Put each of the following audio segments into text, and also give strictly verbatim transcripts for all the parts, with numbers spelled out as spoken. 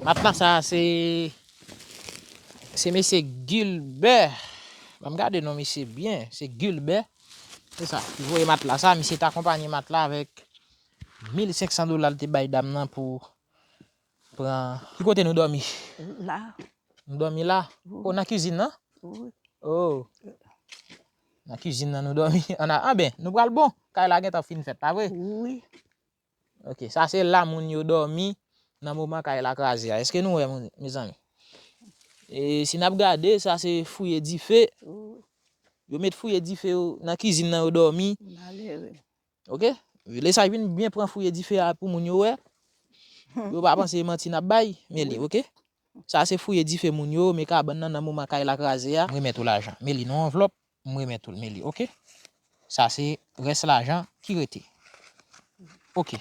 Matla sa se, se mesye Gilbert. Ban m gade non misye byen. Se Gilbert. Se sa. Ki voye matla sa. Misye t akonpanye matla avèk mil senk san dola l te bay dam nan pou pran. Ki kote nou dòmi? La. Nou dòmi la? Wi. O, nan kizin nan? Wi. O. Nan kizin nan nou dòmi. Ann a, anben, nou pral bon. Kay la gentan fin fèt, pa vre? Wi. Ok, sa se la moun yo dòmi nan moman kay la kraze a. Èske nou wè, moun, mezanmi? E si n ap gade, sa se fouye dife. Wi. Yo met fouye dife yo nan kizin nan, yo dòmi. Malere. Ok? Lè sa vin byen pran fouye dife a pou moun yo wè. Yo pa panse e manti n ap bay, men li, ok? Sa se fouye dife moun yo, men kabann nan nan moman kay la kraze a. M remèt ou lajan. Men li nan anvlòp, m remèt ou l, men li, ok? Sa se rès lajan ki rete. Ok.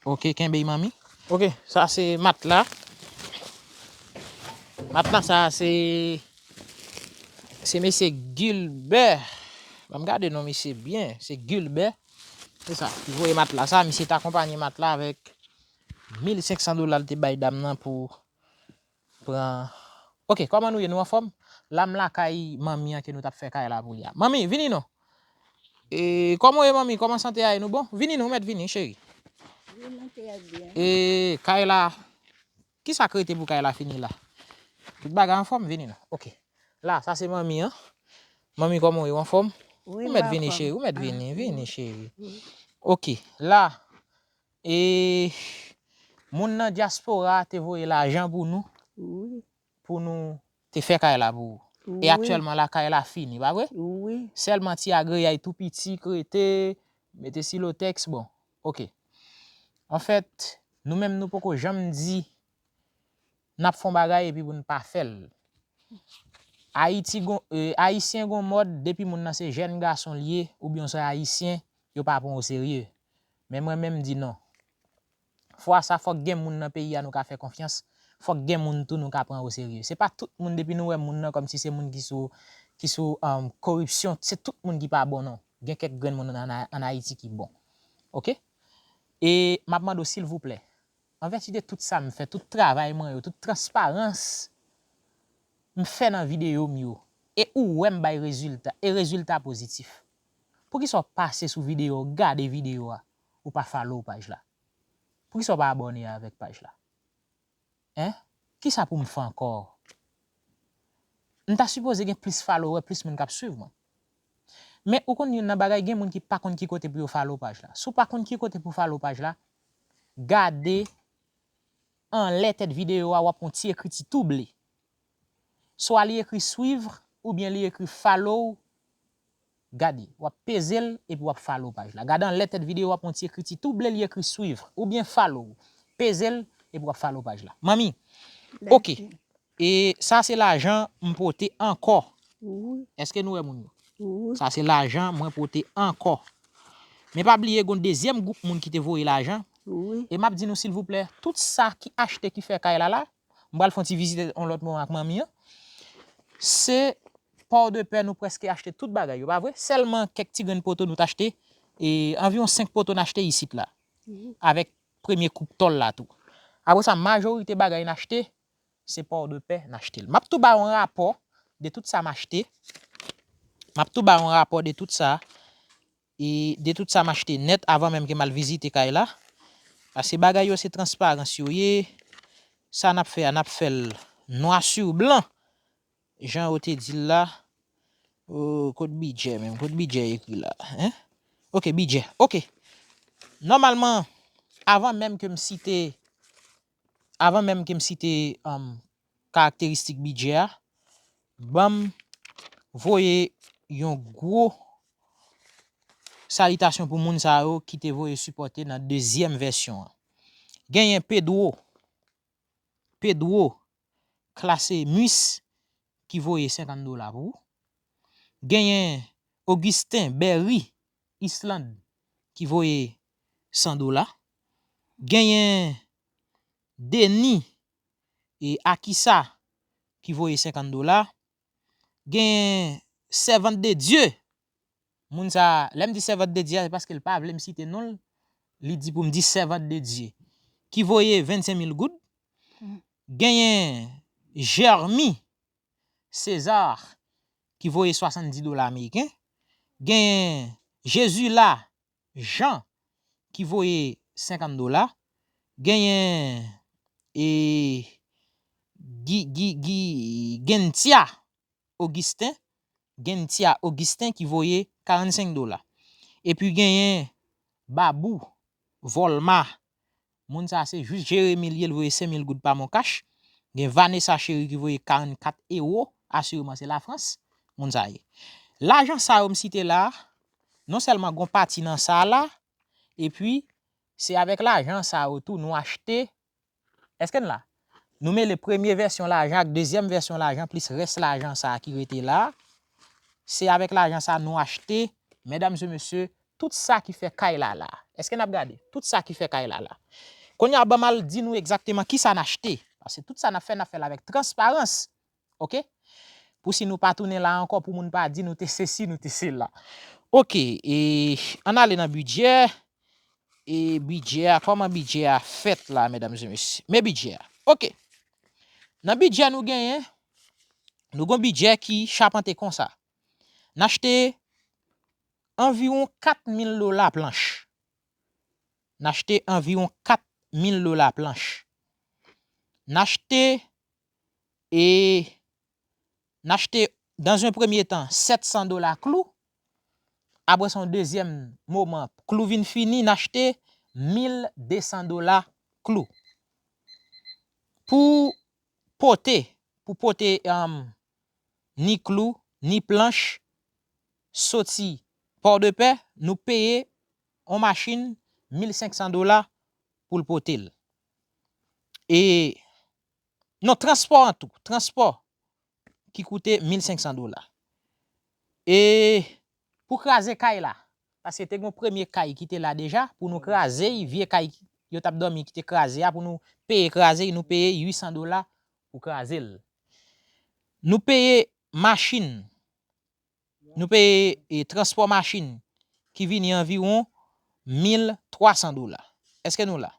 Ok, kenbe y, manmi. Ok, sa se matla. Matla sa se, se mesye Gilbert. Ban m gade non misye byen. Se Gilbert. Se sa, ki voye matla sa. Misye t akonpanye matla avèk mil senk san dola l te bay dam nan pou pran. Ok, kòman nou ye? Nou anfòm? La m lakay manmi an ke nou t ap fè kay la pou li a. Manmi, vini non. E, kòman w ye, manmi? Kòman sante a ye? Nou bon? Vini non, ou mèt vini, cheri. Wi, mwen te ap byen. E, kay la, kisa k rete pou kay la fini la? Tout bagay anfòm? Vini non. Ok. La, sa se manmi an. Manmi, kòman w ye? Ou anfòm? Wi, ou mèt vini, cheri. Ou mèt vini, vini, cheri. Ok. La, e, moun nan dyaspora te voye lajan pou nou. Wi. Pou nou te fè kay la pou ou. E aktyèlman la, kay la fini, pa vre? Wi. Sèlman ti agreyay tou piti k rete, mete silotèks, bon, ok. Anfèt, nou menm nou poko janm di n ap fè yon bagay epi pou n pa fè l. Ayiti gon, e, Ayisyen gon mòd, depi moun nan se jèn gason l ye, oubyen se Ayisyen, yo pa pran w serye. Men mwen menm m di non. Fwa sa, fòk gen moun nan peyi a nou ka fè konfyans, fòk gen moun tou nou ka pran o serye. Se pa tout moun, depi nou wè moun nan kòmsi se moun ki sou, ki sou, um, koripsyon, se tout moun ki pa bon non. Gen kèk grenn moun ann, ann Ayiti ki bon. Ok? E m ap mande w silvouplè, an vèti de tout sa m fè, tout travay mwen yo, tout transparans m fè nan videyo m yo, e ou wè m bay rezilta, e rezilta pozitif, poukisa w pase sou videyo, w gade videyo a, ou pa follow paj la? Poukisa w pa abòne avèk paj la? Hein? Kisa pou m fè ankò? M ta sipoze gen plis follower, plis moun k ap swiv mwen. Men ou konn youn nan bagay, gen moun ki pa konn ki kote pou yo follow paj la. Si w pa konn ki kote pou follow paj la, gade anlè tèt videyo a, w ap wè yon ti ekriti tou ble. Swa li ekri suivre, oubyen li ekri follow. Gade, w ap peze l epi w ap follow paj la. Gade anlè tèt videyo a, w ap wè yon ti ekriti tou ble, li ekri suivre oubyen follow. Peze l epi w ap follow paj la. Manmi, ok. E sa se lajan m pote ankò. Wi. Èske nou wè moun yo? Wi. Sa se lajan mwen pote ankò. Men pa bliye, gon dezyèm gwoup moun ki te voye lajan. Wi. E m ap di nou, silvouplè, tout sa ki achte, ki fè kay la la, m pral fè yon ti vizite yon lòt moman ak manmi an. Se Port-de-Paix, nou prèske achte tout bagay yo, pa vre? Sèlman kèk ti grenn poto nou t achte, e anviwon senk poto n achte isit la, avèk premye koup tòl la tou. Apre sa, majorite bagay n achte, se Port-de-Paix n achte l. M ap tou ba w yon rapò de tout sa m achte. M ap tou ba w yon rapò de tout sa, e de tout sa m achte nèt avan menm ke m al vizite kay la. Paske bagay yo se transparans yo ye. Sa n ap fè a, n ap fè l noir sur blanc. Jan yo te di l la. O, kot bidjè menm? Kot bidjè ekri la? Hein? Ok, bidjè. Ok. Nòmalman, avan menm ke m site, avan menm ke m site, um, karakteristik bidjè a, ban m voye yon gwo salitasyon pou moun sa yo ki te voye sipòte nan dezyèm vèsyon an. Genyen Pedro, Pedro Clasemus ki voye senkant dola pou ou. Genyen Augustin Berry Island ki voye san dola. Genyen Denis e Akisa ki voye senkant dola. Genyen Servante de Dieu. Moun sa, lè m di Servante de Dieu a, se paske l pa vle m site non l. Li di pou m di Servante de Dieu. ki voye vennsenk mil goud. Genyen Jeremy César ki voye swasanndis dola ameriken. Genyen Jesula Jean ki voye senkant dola. Genyen e, Gi, Gi, Gi, Gentia Augustin, Gentia Augustin ki voye karannsenk dola. Epi genyen Babou Volma. Moun sa se jis Jeremy li ye, l voye senk mil goud pa MonCash. Gen Vanessa Chéry ki voye karannkat ewo, asireman se Lafrans, moun sa ye. Lajan sa yo m site la, non sèlman gon pati nan sa la, epi se avèk lajan sa yo tou nou achte, èske n la? Nou mele premye vèsyon lajan ak dezyèm vèsyon lajan plis rès lajan sa ki rete la. Se avèk lajan sa nou achte, medam e mesye, tout sa ki fè kay la la. Èske n ap gade? Tout sa ki fè kay la la. Kounye a, ban m al di nou egzakteman kisa n achte. Paske tout sa n ap fè, n ap fè l avèk transparans. Oke? Pou si nou pa tounen la ankò, pou moun pa di nou te sesi, nou te sela. Oke, e ann ale nan bidjè. E bidjè a, kòman bidjè a fèt la, medam e mesye? Men bidjè a. Oke. Nan bidjè nou genyen, nou gon bidjè ki chapante konsa. N achte anviwon kat mil dola planch. N achte anviwon kat mil dola planch. N achte e n achte dans un premier temps sèt san dola klou. Apre sa, yon dezyèm moman, klou vin fini, n achte mil de san dola klou. Pou pote, pou pote um, ni klou, ni planch, soti Pòdepè, nou peye yon machin mil senk san dola pou l pote l. E, non, transpò an tou, transpò ki koute mil senk san dola. E pou kraze kay la, paske te gen yon premye kay ki te la deja, pou nou kraze y, vye kay yo t ap dòmi ki te kraze a, pou nou peye kraze y, nou peye uit san dola pou kraze l. Nou peye machin, nou peye e, transpò machin ki vini anviwon mil twa san dola. Èske nou la?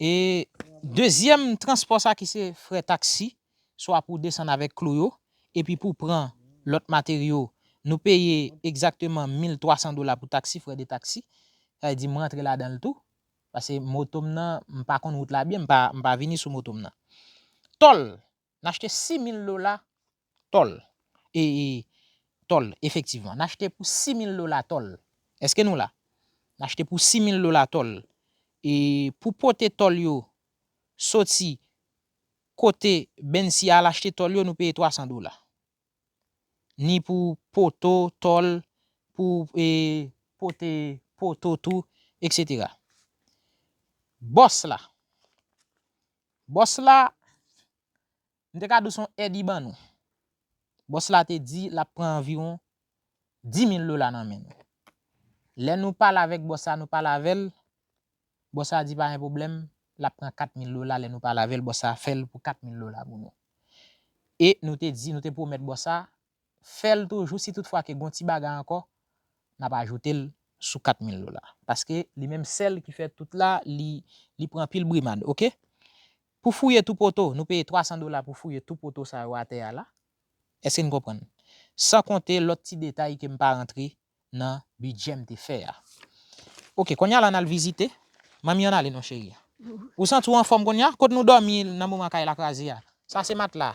E dezyèm transpò sa ki se frè taksi, swa pou desann avèk klou yo, epi pou pran lòt materyo, nou peye egzakteman mil twa san dola pou taksi, frè de taksi. Sa vle di m rantre ladan l tou, paske moto m nan, m pa konn wout la byen, m pa, m pa vini sou moto m nan. Tòl, n achte sis mil dola tòl. E, e, tòl, efektivman. N achte pou sis mil dola tòl. Èske nou la? N achte pou sis mil dola tòl. E pou pote tòl yo soti kote Bensi al achte tòl yo, nou peye twa san dola. Ni pou poto, tòl, pou e, pote poto tou, etsetera. Bòs la. Bòs la, m te ka di w se yon èd li ban nou. Bòs la te di l ap pran anviwon dis mil dola nan men nou. Lè nou pale avèk bòs la, nou pale avè l, bòs la di pa gen pwoblèm, l ap pran kat mil dola lè nou pale avè l, bòs la fè l pou kat mil dola pou nou. E nou te di, nou te pwomèt bòs la, fè l toujou si toutfwa ke gon ti bagay ankò, n ap ajoute l sou kat mil dola. Paske li menm sèl ki fè tout la, li, li pran anpil brimad, oke? Pou fouye tou poto, nou peye twa san dola pou fouye tou poto sa yo atè a la. Èske n konprann? San konte lòt ti detay ke m pa rantre nan bidjè m te fè a. Oke, kounye a la n al vizite. Manmi, ann ale non, cheri. Ou santi w anfòm kounye a? Kot nou dòmi nan moman kay la kraze a? Sa se matla.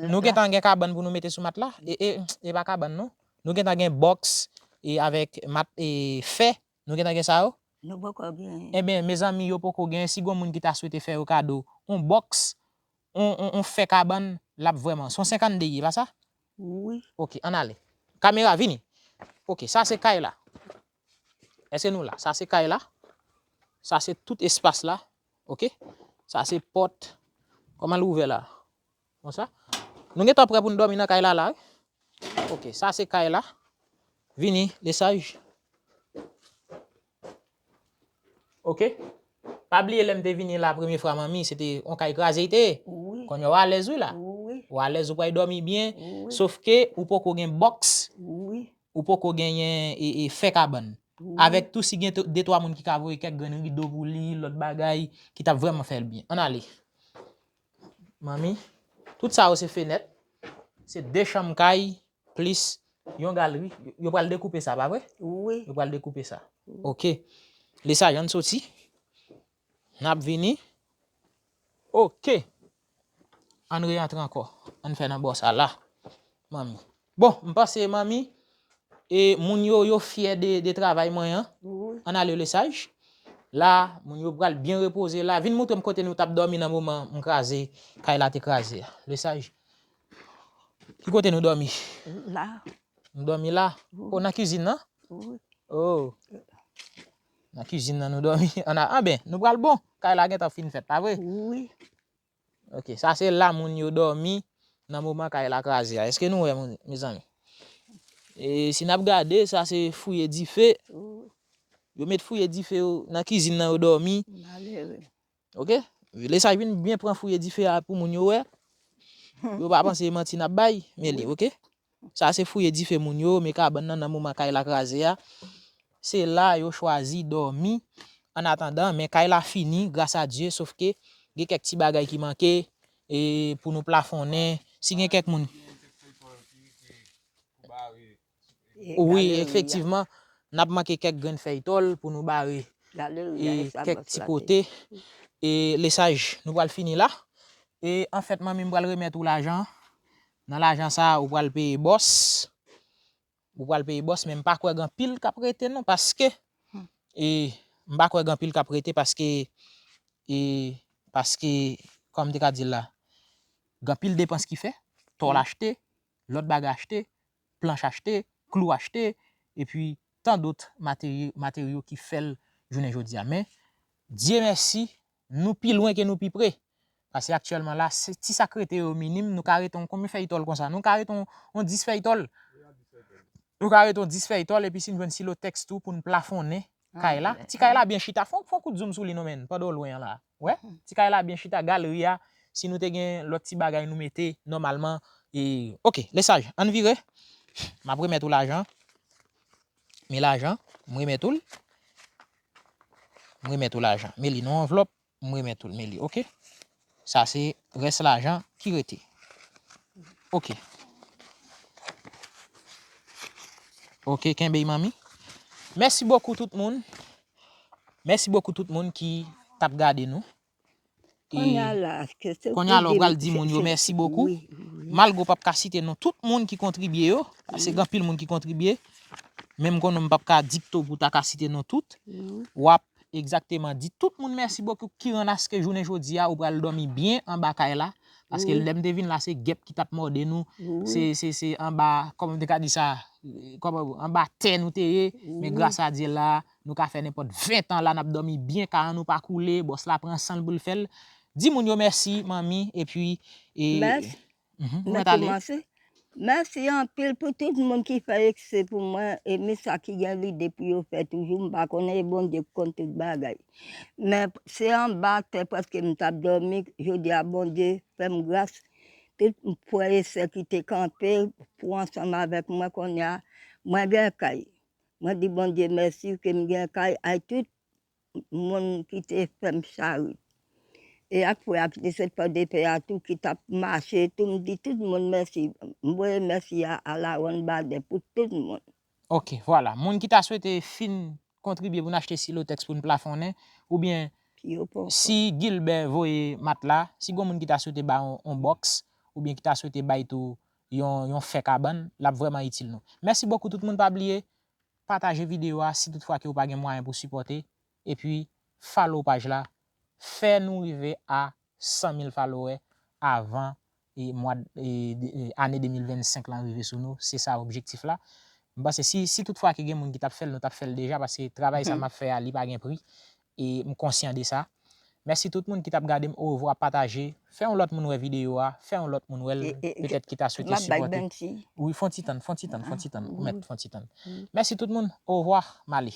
Nou gentan gen kabann pou nou mete sou matla. E, e, e pa kabann non. Nou gentan gen bòks e avèk mat, e fè. Nou gentan gen sa yo? Nou poko gen. Ebyen, mezanmi, yo poko gen. Si gon moun ki ta swete fè yo kado yon bòks, yon, yon, yon fè kabann, l ap vrèman. Se yon senkannde ye, pa sa? Wi. Oke, ann ale. Kamera, vini. Oke, sa se kay la. Èske nou la? Sa se kay la. Sa se tout espas la. Oke? Sa se pòt. Kòman l ouvè la? Konsa. Nou gentan prè pou n dòmi nan kay la la, wi. Oke, sa se kay la. Vini, lesaj. Oke? Pa bliye lè m te vini la premye fwa, manmi, se te yon kay kraze l te ye. Wi. Kounye a w alèz wi la. Wi. W alèz, ou pral dòmi byen. Wi. Sof ke ou poko gen bòks. Wi. Ou poko genyen e, e fè kabann. Avèk tou si gen to- de twa moun ki ka voye kèk grenn rido pou li, lòt bagay ki t ap vrèman fè l byen. Ann ale. Manmi, tout sa yo se fenèt. Se de chanm kay plis yon galri. Yo pral dekoupe sa, pa vre? Wi. Yo pral dekoupe sa. Oke. Lesaj, ann soti. N ap vini. Oke. Ann reyantre ankò. Ann fè nan bò sa la. Manmi. Bon, m panse manmi, e moun yo, yo fyè de, de travay mwen an. Wi. Ann ale Lesaj. La, moun yo pral byen repoze la. Vin montre m kote nou t ap dòmi nan moman m kraze, kay la te kraze a. Lesaj. Ki kote nou dòmi? La. Nou dòmi la? Wi. O, nan kizin nan? Wi. O. Nan kizin nan nou dòmi. Ann a, anben, nou pral bon. Kay la gentan fin fèt, pa vre? Wi. Ok, sa se la moun yo dòmi nan moman kay la kraze a. Èske nou wè, moun, mezanmi? E si n ap gade, sa se fouye dife. Wi. Yo met fouye dife yo nan kizin nan, yo dòmi. Malere. Ok? Lesaj vin byen pran fouye dife a pou moun yo wè. Yo pa panse e manti n ap bay, men li, ok? Sa se fouye dife moun yo, men kabann nan nan moman kay la kraze a. Se la yo chwazi dòmi. Annatandan, men kay la fini, gras a Dye, sof ke gen kèk ti bagay ki manke, e pou nou plafonnen. Si gen kèk moun. Wi, efektivman, n ap manke kèk grenn fèy tòl pou nou bare e kèk ti kote. E Lesaj, nou pral fini la. E anfèt, manmi, m pral remèt ou lajan. Nan lajan sa a, ou pral peye bòs. Ou pral peye bòs, men m pa kwè gen anpil k ap rete non, paske, e, m pa kwè gen anpil k ap rete paske, e, paske, kòman m te ka di l la, gen anpil depans ki fè, tòl achte, lòt bagay achte, planch achte, klou achte, epi tan dòt materyo, materyo ki fè l jounen jodi a. Men, Dye mèsi, nou pi lwen ke nou pi pre. Paske aktyèlman la, se ti sa k rete yo minim, nou ka rete yon, konbyen fèy tòl konsa? Nou ka rete yon, yon dis fèy tòl. Nou ka rete yon dis fèy tòl, epi si n jwenn silotèks tou pou n plafonnen kay la. Ti kay la byen chita. Fè yon, fè yon kout zoom sou li non, menn, pandan w lwen an la. Wè? Ti kay la byen chita, galri a, si nou te gen lòt ti bagay nou mete, nòmalman, e, ok, Lesaj, ann vire. M ap remèt ou lajan. Men lajan, m remèt ou l. M remèt ou lajan. Men li nan yon anvlòp, m remèt ou l. Men li, ok? Sa se rès lajan ki rete. Ok. Ok, kenbe manmi. Mèsi bokou tout moun. Mèsi bokou tout moun ki t ap gade nou. E kounye a la, kounye a la, w pral di moun yo mèsi bokou. Malgre w p ap ka site non tout moun ki kontribye yo, paske gen anpil moun ki kontribye. Men m konnen m p ap ka dikte w pou w ta ka site non tout. W ap egzakteman di tout moun mèsi bokou ki rann aske jounen jodi a ou pral dòmi byen anba kay la. Paske lè m te vin la, se gèp ki t ap mòde nou. Se, se, se anba, kòman m te ka di sa, kòman, anba tè nou te ye. Men gras a Dye la, nou ka fè nenpòt ven tan la, n ap dòmi byen, kay an nou pa koule, bòs la pran san l pou l fè l. Di moun yo mèsi, manmi, epi, e, mèsi. Ou mèt ale. Mèsi anpil pou tout moun ki fè eksè pou mwen, e men sa ki gen lide pou yo fè toujou, m pa konnen e Bondye k konn tout bagay. Men se anba tè prèske m t ap dòmi, jodi a Bondye fè m gras. Tout frè e sè ki te kanpe pou ansanm avèk mwen kounye a, mwen gen kay. Mwen di Bondye mèsi ke m gen kay, ay tout moun ki te fè m chari. E ak frè a ki te sot Pòdepè a tou, ki t ap mache tou, m di tout moun mèsi. M voye mèsi a, a Laronn Baden pou tout moun. Ok, vwala. Moun ki ta swete fin kontribye pou n achte silotèks pou n plafonnen, oubyen si Gilbè voye matla, si gon moun ki ta swete bay on, on bòks, oubyen ki ta swete bay tou yon, yon fè kabann, l ap vrèman itil nou. Mèsi bokou tout moun, pa bliye, pataje videyo a si toutfwa ke w pa gen mwayen pou sipòte, epi follow paj la, fè nou rive a san mil follower avan, e, mwa, e, de, e, ane de mil vennsenk lan rive sou nou, se sa objektif la. M panse si, si toutfwa ke gen moun ki t ap fè l, nou t ap fè l deja, paske travay sa m ap fè a, li pa gen pri, e m konsyan de sa. Mèsi tout moun ki t ap gade m, orevwa, pataje, fè yon lòt moun wè videyo a, fè yon lòt moun wè l, petèt ki ta swete sipòte. Wi, fè yon ti tann, fè yon ti tann, fè yon ti tann, ou mèt fè yon ti tann. Mèsi tout moun, orevwa, m ale.